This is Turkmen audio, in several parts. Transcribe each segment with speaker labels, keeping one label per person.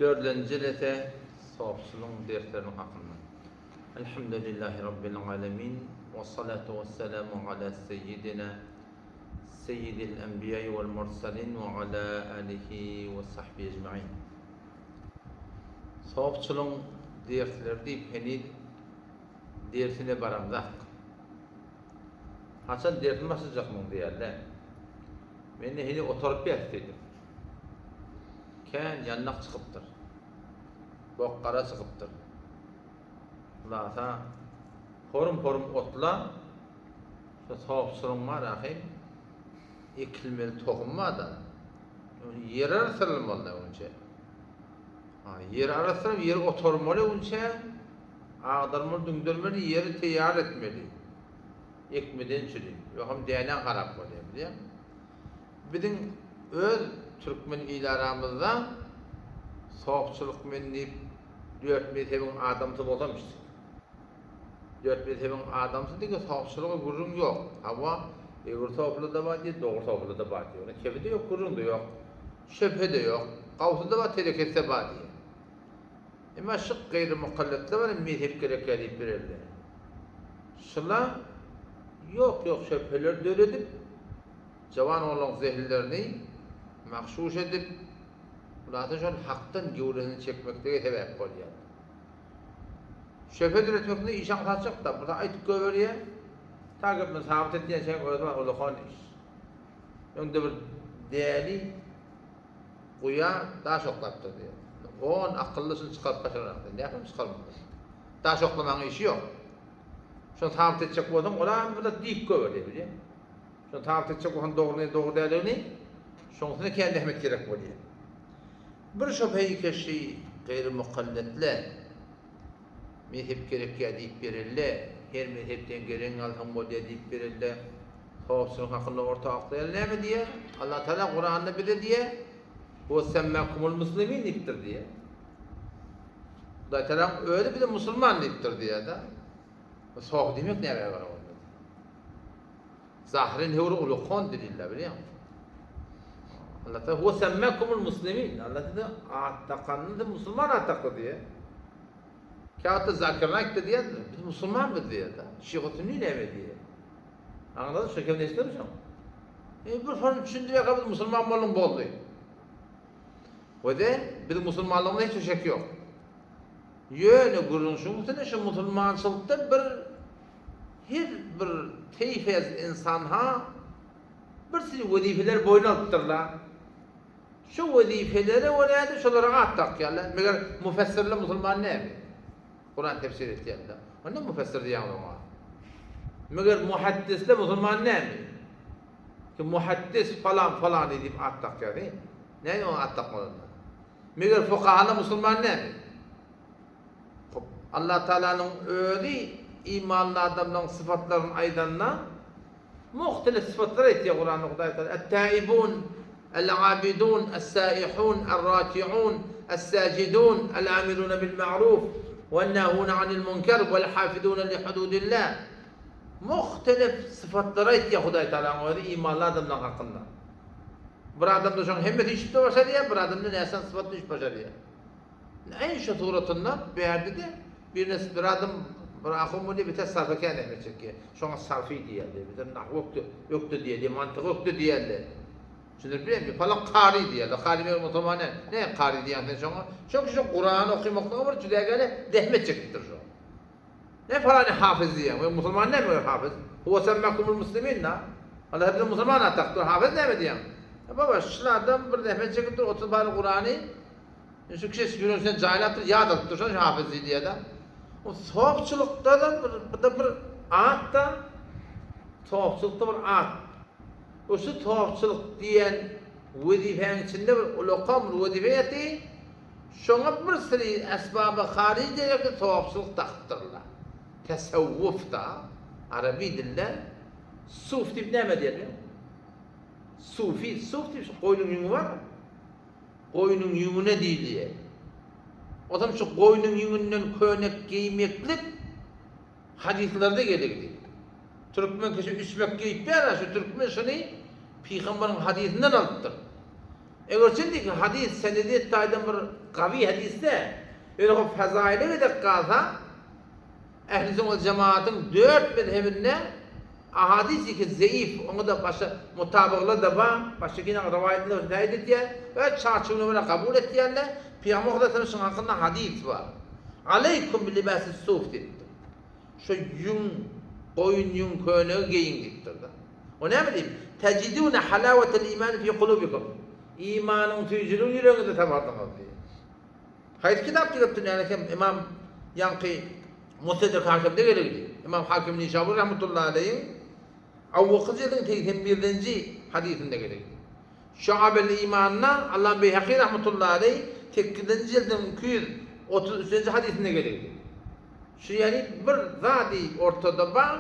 Speaker 1: Dördünji jelese sofçylygyň dersleriniň hakynda. Elhamdülillahi Rabbil alemin we salatu we selamu ala seyyidina seyyidil enbiýai wal mursalin we ala alihi we sahbihi ecmain. Sofçylygyň dersleri diýip heniz dersine baramzak. Haçan dersini başlajakmyň diýerler. Men-de heniz otaryp ýat diýdim. Kän ýandak çykypdyr. Bok-gara çykypdyr. Hulasa, porum-porum otla, şo sopçulygyň bar ahym, ekilmeli tohum bar-da, ony ýer arassalamaly-da öňçe. Ha, ýeri arassalap, ýeri otarmaly öňçe, agdarmaly, düňdermeli, ýeri teýýar etmeli. Ekmeden çüri. Ýogsam dänäň harap bolýar, bilýäňmi? Biziň öz türkmen il aramyzda sopçylyk men diýip dört mezhebiň adamsy bolsamyşdyk. Dört mezhebiň adamsy diňe sopçylyga gürrüň ýok. Hawa, egri soply-da bar diýýär, dogry soply-da bar diýýär. Onda kebi-de ýok, gürrüň-de ýok. Şübhe-de ýok. Gawsy-da bar, terekesi-de bar diýýär. Emma şyk gaýry mukalletler bar, mezhep gerekýär diýip bererler. Şyla ýok-ýok şübheler döredip, Jawan oglanlaryň zehinlerini magşuş edip, hulasa şol hakdan göwresini çekmeklige sebäp bolýar. Şöbhe döretmekde iş aňsatjak-da, bir zat aýtyp goýberýär, ta gepini sabyt etýänçäň özi bar ullakan iş. Öňde bir däli guýa daş oklapdyr diýýär. On akyllysyny çykaryp başaranok diýýär. Nähili çykarmaly? Daş oklamagyň işi ýok. Şony sabyt etjek bolsaň, olam bir zat diýip goýberýär, bilýäňmi? Şony sabyt etjek bolsaň dogry ne dogry däldigini, şoňusyna kän zähmet gerek bolýar. Bir şo peýkeşi gaýry mukalletle mezhep gerekýär diýip berelde, her mezhepden geregiňi alsaň bolýar diýip berelde, sowapçylyk hakynda orta aklaýan näme diýýär? Allah Taala Kuranda bize diýýär, Huwe semmakumul muslimin diýipdir diýýär. Hudaý Taalaň özi bize musulman diýipdir diýýär-de. Soh diýmek näme bar onda? Zahyren höwri ulukon dililla bilýäňmi? Allah Taala huwa semmakumul muslimin. Allah size at dakanyny size musulman at dakdy diýýär. Käwagtda Zakir Naik de diýýär, biz musulman biz diýýär-de. Şyhy sünni näme diýýär? Aňladyn şu kemde eşitdimi şoň? E, bir form düşündirýär, biz musulman bolduň boldy. We de biz musulmanlygymyzda hiç bir şek ýok. Ýöne gürrüň şuň üstünde şu musulmançylykda bir Her bir teýfez ynsan-ha bir sürü wezipeleri boýun alypdyrlar. Şu wezifelere görä-de şolara at dakýarlar. Meger müfessirler musulman dälmi? Kuran tefsir etýänler. Onda müfessir diýýäňiz oňa. Meger muhaddisler musulman dälmi? Ki muhaddis falan falany diýip at dakýar. Näme oňa at dakmaly onda? Meger fukahalar musulman dälmi? Hop, Allah Tagalanyň özi imanly adamlaryň sypatlaryny aýdanda muhtelif sypatlar aýtýar Kuranda Hudaý Tagala, Et-taibun, el-abidun, es-saihun, er-rakiun, es-sajidun, el-amiruna bil-ma'ruf, wen-nahuna anil munkar, wel-hafizuna li hududillah. Muhtelif sypatlary aýtýar Hudaý Tagalanyň özi imanly adamlaryň hakynda. Bir adamda şoň hemmesi üýşüp-de başarýar, bir adamda näçe sany sypat üýşüp başarýar. Äý şu suratynda bärde-de birine bir adam bir ahun bolýar, bir sarfa kän zähmet çekýär. Şoňa sarfy diýýärler. Bizem nahw ökde, ökde diýeli, mantyk ökde diýýärler. Düşündirip bilemmi? Falan kary diýýärler. Kary meger musulman däl. Näme kary diýýäň sen şoňa? Çünki şu Kurany okymaklyga bir jüdägäle zähmet çekipdir şo. Ne falany hafyz diýýäň? We musulman näme meger hafyz? Huwa semmakumul muslimin da. Allah bizi musulman atakdyr. Hafyz näme diýýäň? Baba, şul adam bir zähmet çekipdir, 30 pary Kurany Şu kişi ýüregini jaýlapdyr, ýat alypdyr, şonuň üçin hafyz diýilýär-de. O sopçulykda-da bir, bu-da bir at-da, sopçulykda bir at. O şu sopçulyk diýen wezipäniň içinde bir ulakan bir wezipe ýaty, şoňa bir sürü esbaby haryjy derekli sopçulyk dakypdyrlar. Tesewwuf-da, arabi dilde suf diýip näme diýilýär? Sufi, suf diýip şu goýnuň ýüňi bar. Goýnuň ýüňüne diýilýär. Ozam şu goýnuň ýüňünden köýnek geýmeklik hadyslarda geligdi. Türkmen kişi üçmek geýip ýör-ä, şu türkmen şuny pygambaryň hadysyndan alypdyr. Eger çenliki hadys senediýet taýdan bir gawy hadys däl. Ýöne o fezaile gezek galsa, Ähli sünnet jemaatyň dört mezhebinde ahadys ki zeif, oňa-da başga mutabyklar-da bar, başga kiniň rowaýatyny da täýit etýär we çarçuwyna görä kabul etýärler. Pygamber sallallahu şunuň hakynda hadys bar. Aleýkum bi libasis suf diýipdir. Şu ýüň, goýun ýüň köýnegi geýiň diýipdir-de. O näme diýip? Tejidune halawatel iman fi kulubikum. Imanyň süýjüligini ýüregiňizde taparsyňyz diýip. Haýsy kitapda gelipdir näme hem Imam ýaňky Mustedrek Hakimde geligdi. Imam Hakim Nişabur rahmetullahi aleýhiň Awwaky jildiň 81-nji hadysynda geligdi. Şuabel Imanda Allam Beýhaki rahmetullahi aleýh 8-nji jildiň 233-nji hadysynda geligdi. Şu ýani bir zady ortada bar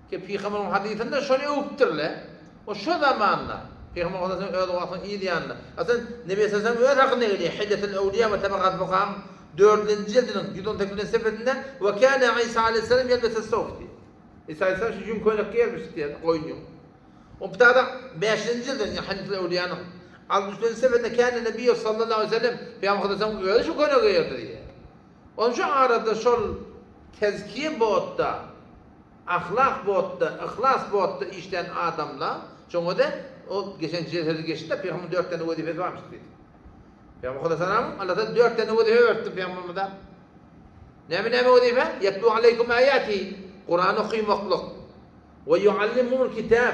Speaker 1: Ki Pygamberiň hadysynda şony öwüpdirler. O şo zamanda, Pygamber hadysynyň öz wagtynyň yz ýanynda. Aslynda Nebi sallallahu aleyhi ve sellem öz hakynda gelýär. Hilyetul Ewliýa we Tabakatul Fukahaň dördünji jildiniň 118-nji sefesinde Ve kâne Isa aleyhisselam yelbeses sawf diýýär. Isa aleyhisselam şu ýüň köýnek geýermiş diýýär, goýun ýüň. O kitabda bäşinji jildiniň ýa Hilyetul Ewliýanyň 63-nji sefesinde Kâne Nebiyyü sallallahu aleyhi ve sellem Pygamber sallallahu aleyhi ve sellem özi şu köýnegi geýerdi diýýär. Onşa arada şol tezkiýe botda, ahlak botda, yhlas botda işlän adamla, şoňa-da o geçen jelsede geçdi-de, Pygamberyň dört tane wezipesi barmyş diýdi. Pygamber Hudaýa Allah da dört tane wezipe beripdir Pygamberimize. Näme näme wezipe? Ýetlu aleýkum aýati, Kurany okymaklyk. We ýuallimumul kitab,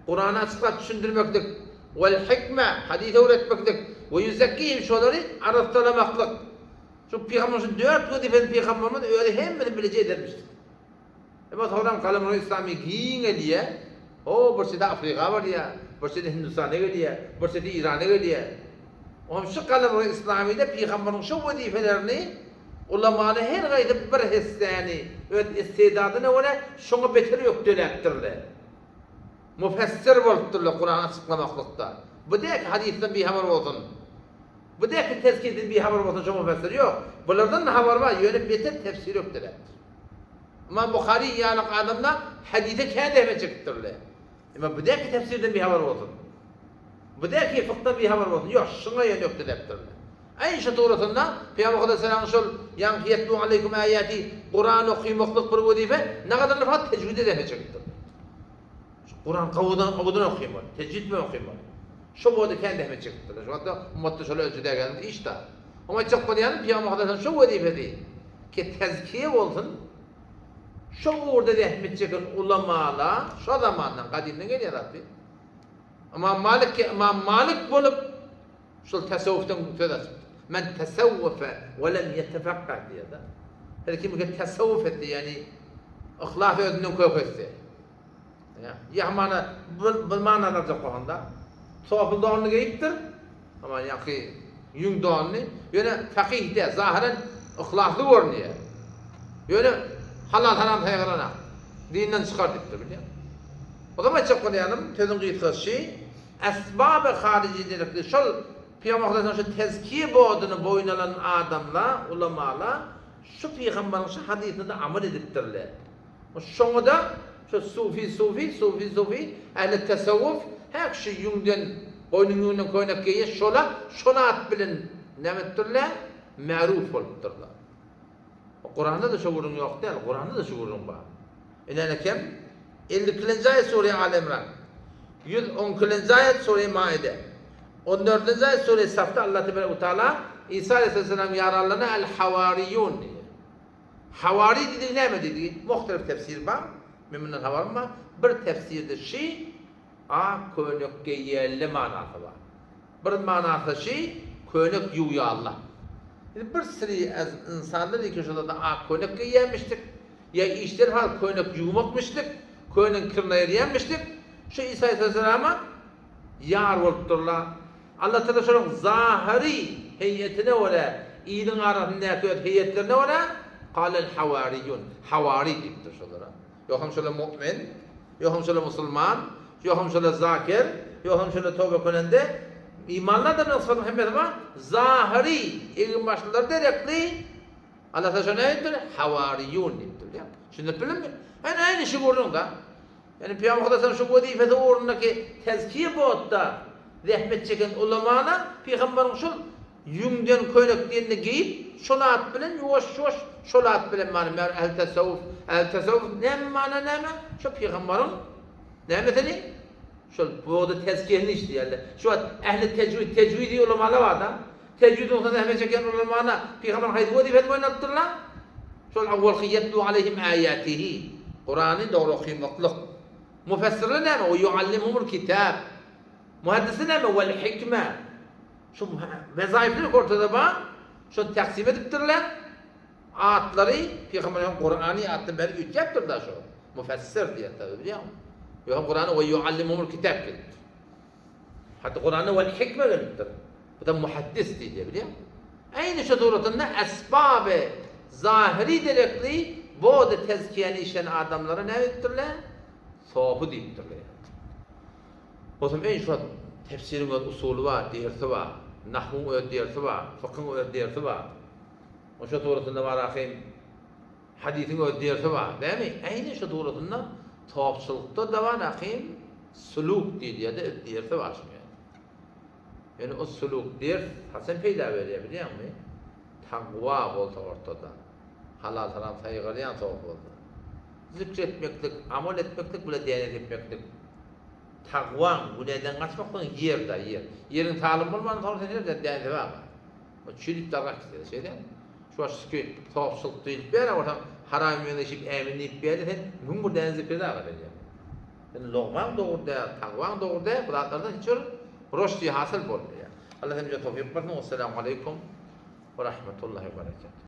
Speaker 1: Kurany açyklap düşündirmeklik. Wel hikme, hadys öwretmeklik. We ýuzekkihim, şolary arassalamaklyk. Şu pygamber şu dört wezipesini pygamberimiz özi hemmesini bileje edermişdir. Emma soňram galamroý islamy giňelýär. O bir çeti Afrika barýar, bir çeti Hindistana gelýär, bir çeti Irana gelýär. Oňam şu galamroý islamyda pygamberiň şu wezipelerini ulamany her gaýsy bir hessäni öz istidadyna görä şoňa beter ökdeläpdirler. Mufessir bolupdyrlar Kurany açyklamaklykda. Bu däki hadysdan bihabar bolsun. Bu däki tezkireden bihabar bolsun şo mufessir ýok. Bulardan-da habar bar, ýöne beter tefsiri ökdeläpdir. Ymam Buhary ýaly adamlar hadise kän zähmet çekipdirler. Emma bu däki tefsirden bihabar bolsun. Bu däki fykdan bihabar bolsun. Ýok, şuňa ýöne ökdeläpdirler. Aý şu tugrasynda Pygamber Hudaýa şol ýaňky ýetlu aleýkum aýati Kuran okymaklyk bir wezipe, nagadarlar fakat tejwide zähmet çekipdirler. Şu Kuran gowudan owadan okymaly, tejwid bilen okymaly. Şo boýda kän zähmet çekipdirler. Şu wagtda ummatda şolar ölçüdägeniz iş da. Oňa aýtjak bolýanym Pygamber Hudaýa şo wezipesi ki tezkiýe bolsun. Şo ugurda zähmet çeken ulamala şo zamandan gadymdan gelýän zat bi. Ymam Malik ki Ymam Malik bolup Şol tesewwufdan söz açypdyr. Men tesewwefe we lem ýetefekkeh diýýär-de. Her kim ki tesewwuf etse, ýagny yhlas özünden kök etse. Ýa hamana bir manyny aljak bolanda, sopy donuny geýipdir, hamana ýaňky ýüň donuny, ýöne fakyh däl, zahyran yhlasly görünýär. Ýöne halal-haram saýgaranak, dinden çykar diýipdir, bilýäňmi? O zaman aýtjak bolýanym, sözüň gysgasy, Esbaby haryjydylikli şol Pygamber Hudaýdan şu tezkiýe boduny boýun alan adamlar, ulamalar şu pygamberiň şu hadysyna amal edipdirler. Şoňa-da şu sufi sufi, sufi sufi, ähli tesewwuf her kişi ýüňden, goýnuň ýüňünden köýnek geýýär, şola şol at bilen näme edipdirler? Märuf bolupdyrlar. Kuranda-da şo gürrüň ýok däl, Kuranda-da şu gürrüň bar. Ine kem 52-nji aýat sure Al Imran. 112-nji aýat sure Maide. 14-nji aýat sure Safda Allah tebarek we taala Isa aleyhisselam ýaranlaryna el hawariyun diýýär. Hawari diýdigi näme diýdigi? Muhtelif tefsir bar. Men mundan habarym bar. Bir tefsirde şi ak köýnek geýýärler manasy bar. Bir manasy şi, köýnek ýuwýarlar. Indi bir siri ynsanlar iki şolarda ak köýnek geýýärmişdik, ýa işleri has köýnek ýuwmakmyşdyk, köýnegiň kirini aýyrýarmyşdyk. Şu Isa aleyhissalama ýar bolupdyrlar. Allah Tagala şolaryň zahyry heýetine görä, iliň arasyndaky öz heýetlerine görä, Kalel hawariýun, hawari diýipdir şolara. Ýogsam şolar mu'min, ýogsam şolar musulman, ýogsam şolar zakir, ýogsam şolar toba könende, imanly adamlaryň sypatynyň hemmesi bar, zahyry eginbaşlylary derekli, Allah Tagala şony näme diýipdir? Hawariýun diýipdir, bilýäňmi? Düşündirip bildimmi? Ýani aýny şu gürrüň-da. Ýani Pygamber Hudaýa şu wezipesi ugrundaky tezkiýe botda. zähmet çeken ulamala pygamberiň şol ýüňden köýnek diýenini geýip, şol at bilen ýuwaş-ýuwaş şol at bilen many mer ähli tasawwuf, ähli tasawwuf näme mana näme? Şo pygamberiň nämesini? Şol bugda tezkiýesini işleýärler. Şu wagt ähli tejwid, tejwidi ulamala bar-da. Tejwid bolsa zähmet çeken ulamala pygamberiň haýsy wezipesini boýun alypdyrlar? Şol awwalky ýetlu aleýhim aýatihi. Kurany dogry okymaklyk. Mufessirler näme? We ýuallimuhumul kitab. Muhaddisler näme? Wel hikme. Şu wezaifler ortada bar. Şony taksim edipdirler. Atlary Pygamberiň Kurany atdan bäri üýtgäpdir da şu. Mufessir diýen tabi bilýäňmi? Ýok Kurany we ýuallimuhumul kitab gelipdir. Hatda Kuranda wel hikme gelipdir. Bu da muhaddis diýilýär bilýäňmi? Aýny şu suratynda esbaby zahiri derekli body tezkiýäni işlän adamlara näme diýipdirler? Sofy diýipdirler. Bolsam eý şu tefsiriň öz usuly bar, dersi bar. Nahwyň öz dersi bar, fykyň öz dersi bar. Oşa suratynda bar ahym Hadysyň öz dersi bar, dämi? Äýni şu suratynda topçulykda da bar ahym suluk diýilýär-de, öz dersi bar şuň ýaly. Ýöne o suluk ders haçan peýda berýär bilýäňmi? Takwa bolsa ortada. Halal-haram saýgarýan sowuk bolsa. Zikr etmeklik, amal etmeklik bile däne sepmeklik. Takwaň, günäden gaçmaklygyň ýer-da, ýer. Ýeriň salym bolmansoň sen her zat däne sepäňok. O çüýrüp dargap gitýär, şeýdämi? Şu wagt şükür sopçulyk diýlip bäri bolsaň, haram ýöne işip ämin diýip bäri sen 1001 däne zikre dagy edýär. Sen logmaň dogry däl, tagwaň dogry däl, bu zatlardan hiç bir roşdy hasyl bolmaýar. Allah hemmämize towfyk bersin. Wessalamu aleýkum we rahmetullahi we berekatuh.